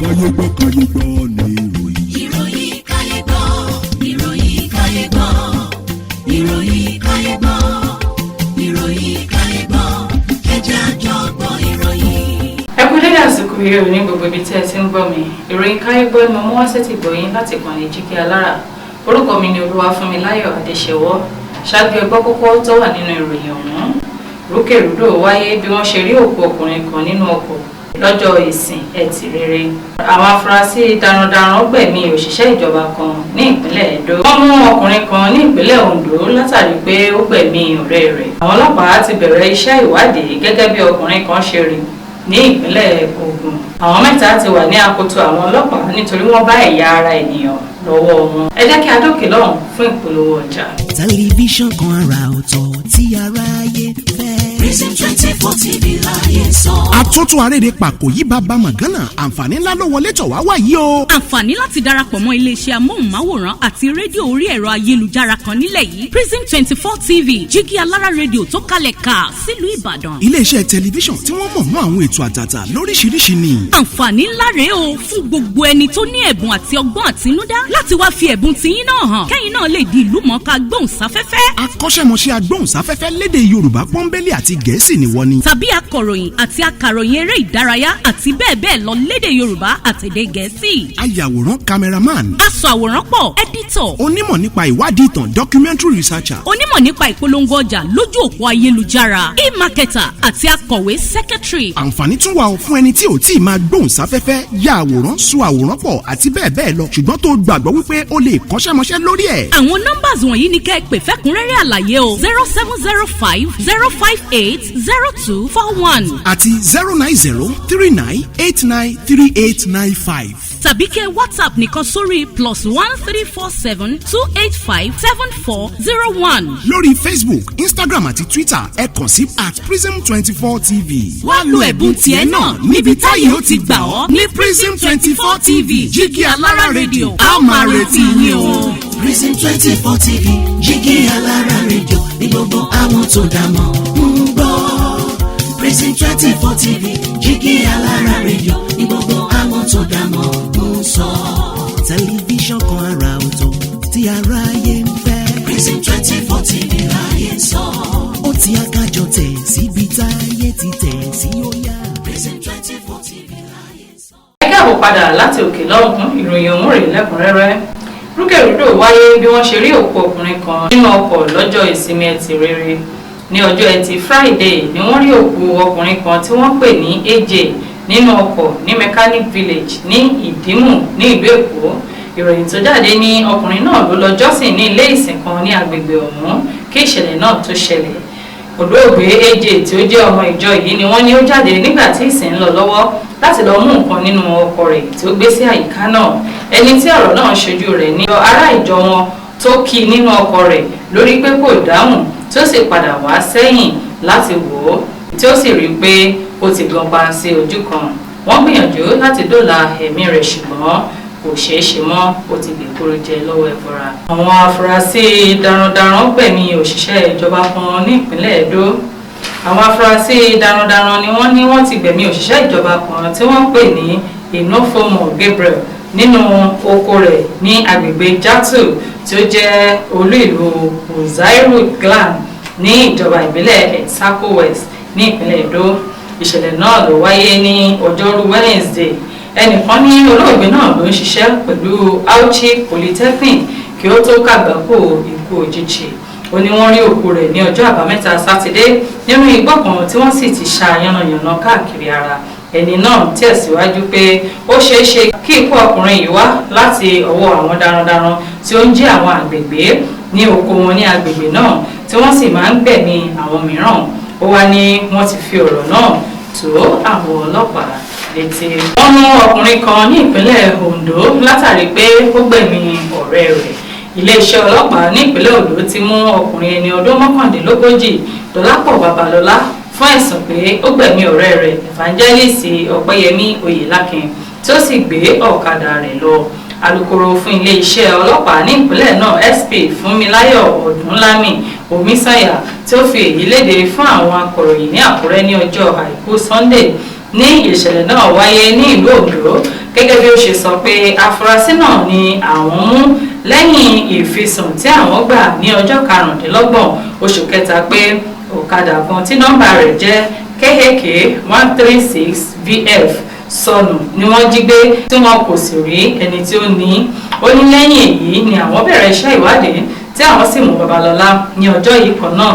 Káyé gbọ́, káyé gbọ́ ní ìròyìn. Ìròyìn káyé gbọ́, ìròyìn káyé gbọ́, ìròyìn káyé gbọ́, ìròyìn káyé gbọ́, ẹ jẹ́ a jọ gbọ́ ìròyìn. Ẹ kú dédé àsìkò yìí ò ní gbogbo ibi tí ẹ ti ń gbọ́ mi. Ìròyìn káyé gbọ́ ni mo mú wá sétí gbọ̀yìn láti kàn ní Jíkẹ́ Alára. Orúkọ mi ni Olúwafúnmiláyọ̀ Adéṣẹwọ́. Ṣáájú, ẹ gbọ́ kókó tó wà nínú ìròyìn ọ̀hún. Rúkèrúdò wáyé bí wọ́n ṣe rí òkú ọkùnrin kan nínú ọkọ̀ lọ́jọ́ ìsìn Ẹtì rere. Àwọn afurasí darandaran gbẹ̀mí òṣìṣẹ́ ìjọba kan ní ìpínlẹ̀ Ẹdó. Wọ́n mú ọkùnrin kan ní ìpínlẹ̀ Oǹdó látàrí pé ó gbẹ̀mí ọ̀rẹ́ rẹ̀. Àwọn ọlọ́pàá ti bẹ̀rẹ̀ iṣẹ́ ìwádìí gẹ́gẹ́ bí ọkùnrin kan ṣe rìn ní ìpínlẹ̀ Ògùn. Àwọn mẹ́ta ti wà ní akoto àwọn ọlọ́pàá nítorí wọ́n bá ẹ̀yà ara ènìyàn lọ́wọ́ wọn. Ẹ jẹ́ kí a dókè lọ́hùn fún ìpolówó ọjà. Tẹlifíṣàn kan àrà ọ̀tọ̀ tí aráyé fẹ́. Prism 24 TV láyé sọ. Àtúntò àrèrè pàkó yí bàbá mọ̀gánà, àǹfààní ńlá ló wọlé tọ̀ wá wá yìí o. Àǹfààní láti darapọ̀ mọ́ iléeṣẹ́ amóhùnmáwòrán àti rédíò orí ẹ̀rọ ayélujára kan nílẹ̀ yìí, Prism 24 TV, jígí alára rédíò tó kalẹ̀ ká sílùú Ìbàdàn. Iléeṣẹ́ tẹlifíṣàn tí wọ́n mọ̀ mọ́ àwọn ètò àtàtà lóríṣiríṣi ni. Àǹfààní ńlá rèé o fún gbogbo ẹni tó ní ẹ̀bùn àti ọgbọ́n àtinúdá láti wá fi ẹ̀bùn tiyín náà hàn, kẹ́yìn náà lè di ìlú mọ̀ọ́ká gbóhùnsáfẹ́fẹ́. Akọ́ṣẹ́mọṣẹ́ agbóhùnsáfẹ́fẹ́ lédè Yorùbá pọ́nbélé àti Gẹ̀ẹ́sì ni wọ́n ni. Tàbí akọ̀ròyìn àti akàròyìn eré ìdárayá àti bẹ́ẹ̀ bẹ́ẹ̀ lọ lédè Yorùbá àtèdè Gẹ̀ẹ́sì. Ayàwòrán, cameraman. Aṣọ àwòrán pọ̀, editor. Onímọ̀ nípa ìwádìí ìtàn, documentary researcher. Onímọ̀ nípa ìpolongo ọjà lójú òpó ayélujára, e-marketer, àti akọ̀wé, secretary. Àǹfààní tún wà ó fún ẹni tí ò tí ì máa gbóhùnsáfẹ́fẹ́, ya àwòrán, so àwòrán pọ̀ àti bẹ́ẹ̀ bẹ́ẹ̀ lọ, ṣùgbọ́n tó gbàgbọ́ wípé ó lè kọ́ṣẹ́mọṣẹ́ lórí ẹ̀. Àwọn numbers wọ̀nyí ni kẹ́ ẹ pè fẹ́kúnrẹ́rẹ́ àlàyé o: 07050580241 àti 09039893895. Tàbí kẹ́ WhatsApp nìkan sórí +13472857401. Lórí Facebook, Instagram àti Twitter, ẹ kàn sí @prism24tv. Wá lo ẹ̀bùn tiẹ̀ náà níbi táyé ó ti gbà ọ́ ní Prism 24 TV, jígí alára rédíò. A ó máa retí yín o. Prism 24 TV, jígí alára rédíò ní gbogbo àwọn tó dá mọ̀ ń gbọ́. Prism 24 TV, jígí alára rédíò ní gbogbo àwọn tó dá mọ̀ ń sọ. Tẹlifíṣàn kan àrà ọ̀tọ̀ tí aráyé ń fẹ́. Prism 24 TV láyé sọ. Ó ti akájọ tẹ̀ síbi táyé ti tẹ̀ sí, ó yá. Prism 24 TV láyé sọ. Ẹ káàbọ̀ padà láti òkè lọ́hùn. Ìròyìn ọ̀hún rèé lẹ́kùnrẹ́rẹ́. Rúkèrúdò wáyé bí wọ́n ṣe rí òkú ọkùnrin kan nínú ọkọ̀ lọ́jọ́ ìsinmi Ẹtì rere. Ní ọjọ́ Ẹtì Friday ni wọ́n rí òkú ọkùnrin kan tí wọ́n pè ní AJ nínú ọkọ̀ ní Mechanic Village ní Ìdímù ní ìlú Èkó. Ìròyìn tó jáde ní ọkùnrin náà ló lọ jọ́sìn ní ilé ìsìn kan ní agbègbè ọ̀hún kí ìṣẹ̀lẹ̀ náà tó ṣẹlẹ̀. Olóògbé AJ tí ó jẹ́ ọmọ ìjọ yìí ni wọ́n ní ó jáde nígbà tí ìsìn ń lọ lọ́wọ́ láti lọ mú nǹkan nínú ọkọ̀ rẹ̀ tí ó gbé sí àyíká náà. Ẹni tí ọ̀rọ̀ náà ṣojú rẹ̀ ní ará ìjọ wọn tó kí nínú ọkọ̀ rẹ̀ lórí pé kò dáhùn, tí ó sì padà wá sẹ́yìn láti wò ó, tí ó sì rí i pé ó ti gan pa sí ojú kan. Wọ́n gbìyànjú láti dóòlà ẹ̀mí rẹ̀, ṣùgbọ́n kò ṣeé ṣe mọ́, ó ti gbèkúrú jẹ lọ́wọ́ ẹ̀fọ́ra. Àwọn afurasí darandaran gbẹ̀mí òṣìṣẹ́ ìjọba kan ní ìpínlẹ̀ Ẹdó. Àwọn afurasí darandaran ni wọ́n ní wọ́n ti gbẹ̀mí òṣìṣẹ́ ìjọba kan tí wọ́n pè ní Inofomo Gabriel nínú oko rẹ̀ ní agbègbè Jatu tí ó jẹ́ olú ìlú Uzairu Glan ní ìjọba ìbílẹ̀ Etsako West ní ìpínlẹ̀ Edo. Ìṣẹ̀lẹ̀ náà ló wáyé ní ọjọ́rú Wednesday. Ẹnìkan ní olóògbé náà ló ń ṣiṣẹ́ pẹ̀lú Auchi Polytechnic kí ó tó kàgbákò ikú òjijì. Ó ní wọ́n rí òkú rẹ̀ ní ọjọ́ Àbámẹ́ta Sátidé nínú igbó kan tí wọ́n sì ti ṣá yánnayànna káàkiri ara. Ẹni náà tẹ̀síwájú pé ó ṣeé ṣe kí ikú ọkùnrin yìí wá láti ọwọ́ àwọn darandaran tí ó ń jí àwọn àgbègbè ní oko wọn ní agbègbè náà, tí wọ́n sì máa ń gbẹ̀mí àwọn mìíràn. Ó wá ní wọ́n ti fi ọ̀rọ̀ náà tó àwọn ọlọ́pàá létí. Wọ́n mú ọkùnrin kan ní ìpínlẹ̀ Ondo látàrí pé ó gbẹ̀mí ọ̀rẹ́ rẹ̀. Iléeṣẹ́ ọlọ́pàá ní ìpínlẹ̀ Ondo ti mú ọkùnrin ẹni ọdún 39, Dọlápọ̀ Babalọ́lá, fún ẹ̀sùn pé ó gbẹ̀mí ọ̀rẹ́ rẹ̀, Evangelist Ọ̀pẹ́yẹmí Oyèlákin, tí ó sì gbé ọ̀kadà rẹ̀ lọ. Alukoro fún iléeṣẹ́ ọlọ́pàá ní ìpínlẹ̀ náà, SP Fúnmiláyọ̀ Ọ̀dúnlámì Omisanya, tí ó fi èyí léde fún àwọn akọ̀ròyìn ní Àkúrẹ́ ní ọjọ́ Àìkú Sunday. Ní ìṣẹ̀lẹ̀ náà wáyé ní ìlú Oǹdó. Gẹ́gẹ́ bí ó ṣe sọ pé afurasí náà ni àwọn mú lẹ́yìn ìfisùn tí àwọn gbà ní ọjọ́ 25 oṣù kẹta pé ọ̀kadà kan tí nọ́mbà rẹ̀ jẹ́ KAK 136 VF sọnù ni wọ́n jí gbé tí wọn kò sì rí ẹni tí ó ní. Ó ní lẹ́yìn èyí ni àwọn bẹ̀rẹ̀ iṣẹ́ ìwádìí tí àwọn sì mú Babalọ́lá ní ọjọ́ yìí kan náà.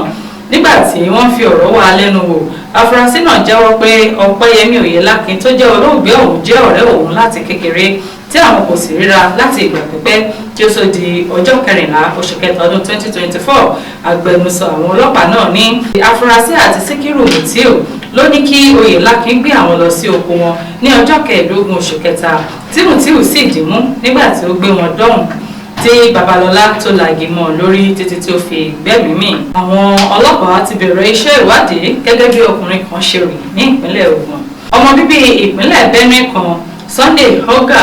Nígbà tí wọ́n fi ọ̀rọ̀ wá lẹ́nu wò, afurasí náà jẹ́wọ́ pé Ọpẹ́yẹmí Oyèlákin tó jẹ́ olóògbé ọ̀hún jẹ́ ọ̀rẹ́ òun láti kékeré tí àwọn kò sì ríra láti ìgbà pípẹ́ tí ó tó di ọjọ́ 14 oṣù kẹta ọdún 2024. Agbẹnusọ àwọn ọlọ́pàá náà ní afurasí àti Síkírù Mutiu ló ní kí Oyèlákin gbé àwọn lọ sí oko wọn ní ọjọ́ 15 oṣù kẹta, tí Mutiu sì dìímú nígbà tí ó gbé wọn dọ́hùn, tí Babalọ́lá tó lagi mọ́ lórí títí tí ó fi gbẹ́mìí mì. Àwọn ọlọ́pàá ti bẹ̀rẹ̀ iṣẹ́ ìwádìí gẹ́gẹ́ bí ọkùnrin kan ṣe rìn ní ìpínlẹ̀ Ògùn. Ọmọ bíbí ìpínlẹ̀ Benue kan, Sunday Oga,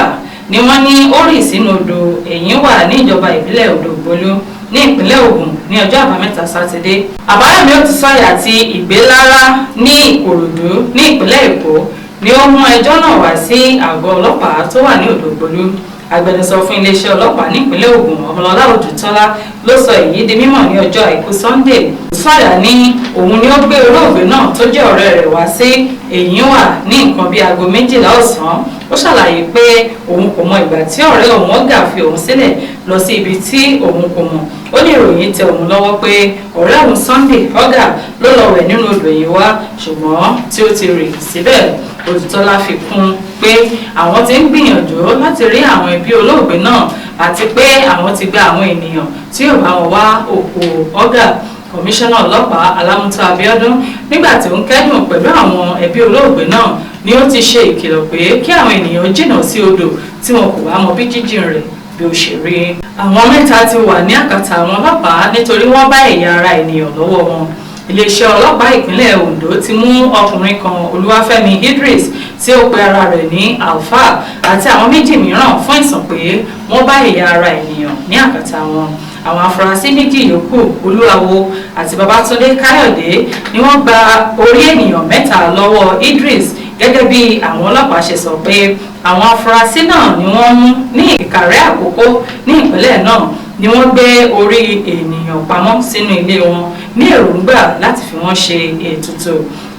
ni wọ́n ní ó rì sínú odò Èyínwà ní ìjọba ìbílẹ̀ Odògbolú ní ìpínlẹ̀ Ògùn ní ọjọ́ àbámẹ́ta Sátidé. Àbáyọ̀mí Òtúsọ̀yà ti Ìgbélára ní Ìkòròdú ní ìpínlẹ̀ Èkó ni ó mú ẹjọ́ náà wá sí àgọ́ ọlọ́pàá tó wà ní Odògbolú. Agbẹnusọ fún iléeṣẹ́ ọlọ́pàá nípínlẹ̀ Ògùn, Ọmọlọ́lá Òdùtọ́lá, ló sọ èyí di mímọ̀ ní ọjọ́ àìkú Sunday. Sọ̀yà ní òun ni ó gbé olóògbé náà tó jẹ́ ọ̀rẹ́ rẹ̀ wá sí Èyínwà ní nǹkan bíi aago 12 ọ̀sán. Ó ṣàlàyé pé òun kò mọ ìgbà tí ọ̀rẹ́ òun ọ̀gá fi òun sílẹ̀ lọ sí ibi tí òun kò mọ̀. Ó ní ìròyìn tẹ òun lọ́wọ́ pé ọ̀rẹ́ òun Sunday ọ̀gá ló lọ wẹ̀ nínú odò Èyínwà, ṣùgbọ́n tí ó ti rì síbẹ̀. Òdùtọ́lá fi kún un pé àwọn ti ń gbìyànjú láti rí àwọn ẹbí olóògbé náà àti pé àwọn ti gba àwọn ènìyàn tí yóò bá wọn wá òkú ọ̀gá. Kọmíṣánná ọlọ́pàá Alámútó Abíọ́dún, nígbà tí ó ń kẹ́dùn pẹ̀lú àwọn ẹbí olóògbé náà, ni ó ti ṣe ìkìlọ̀ pé kí àwọn ènìyàn jìnnà sí odò tí wọn kò bá mọ bí jíjìn rẹ̀ bí ó ṣe rí. Àwọn mẹ́ta ti wà ní àkàtà àwọn ọlọ́pàá nítorí wọ́n bá ẹ̀yà ara ènìyàn lọ́wọ́ wọn. Iléeṣẹ́ ọlọ́pàá ìpínlẹ̀ Ondo ti mú ọkùnrin kan, Olúwafẹ́mi Idris, tí ó pe ara rẹ̀ ní Alfa, àti àwọn méjì mìíràn fún ìsàn pé wọ́n bá ẹ̀yà ara ènìyàn ní àkàtà wọn. Àwọn afurasí méjì yòókù, Olúwawo àti Babátúndé Káyọ̀dé, ni wọ́n gba orí ènìyàn mẹ́ta lọ́wọ́ Idris. Gẹ́gẹ́ bí àwọn ọlọ́pàá ṣe sọ pé àwọn afurasí náà ni wọ́n mú ní Ìkàrẹ́ Àkókó ní ìpínlẹ̀ náà ni wọ́n gbé orí ènìyàn pamọ́ sínú ilé wọn ní èròǹgbà láti fi wọ́n ṣe ètùtù.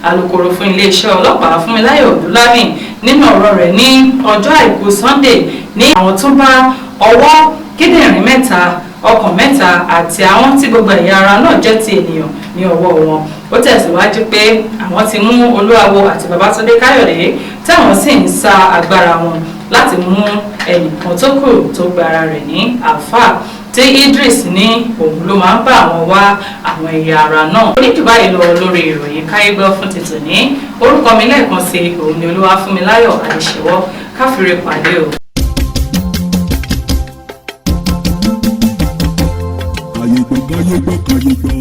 Alukoro fún iléeṣẹ́ ọlọ́pàá, Fúnmiláyọ̀ Ọdúnlámì, nínú ọ̀rọ̀ rẹ̀ ní ọjọ́ àìkú Sunday ní àwọn tó bá ọwọ́, kíndìnrín mẹ́ta, ọkàn mẹ́ta àti àwọn tí gbogbo ẹ̀yà ara náà jẹ́ ti ènìyàn ní ọwọ́ wọn. Ó tẹ̀síwájú pé àwọn ti mú Olúwawo àti Babátúndé Káyọ̀dé, táwọn sì ń sa agbára wọn láti mú ẹnìkan tó kù tó gba ara rẹ̀ ní àáfàá, tí Idris ní òun ló máa ń bá àwọn wá àwọn ẹ̀yà ara náà. Oníjùbá yìí lọ lórí ìròyìn káyégbọ́ fún ti tòní. Orúkọ mi lẹ́ẹ̀kan sí òun ni Olúwafúnmiláyọ̀ Adéṣèwọ́. Káfíńrè pàdé o. Káyé gbọ́, káyé gbọ́, káyé gbọ́.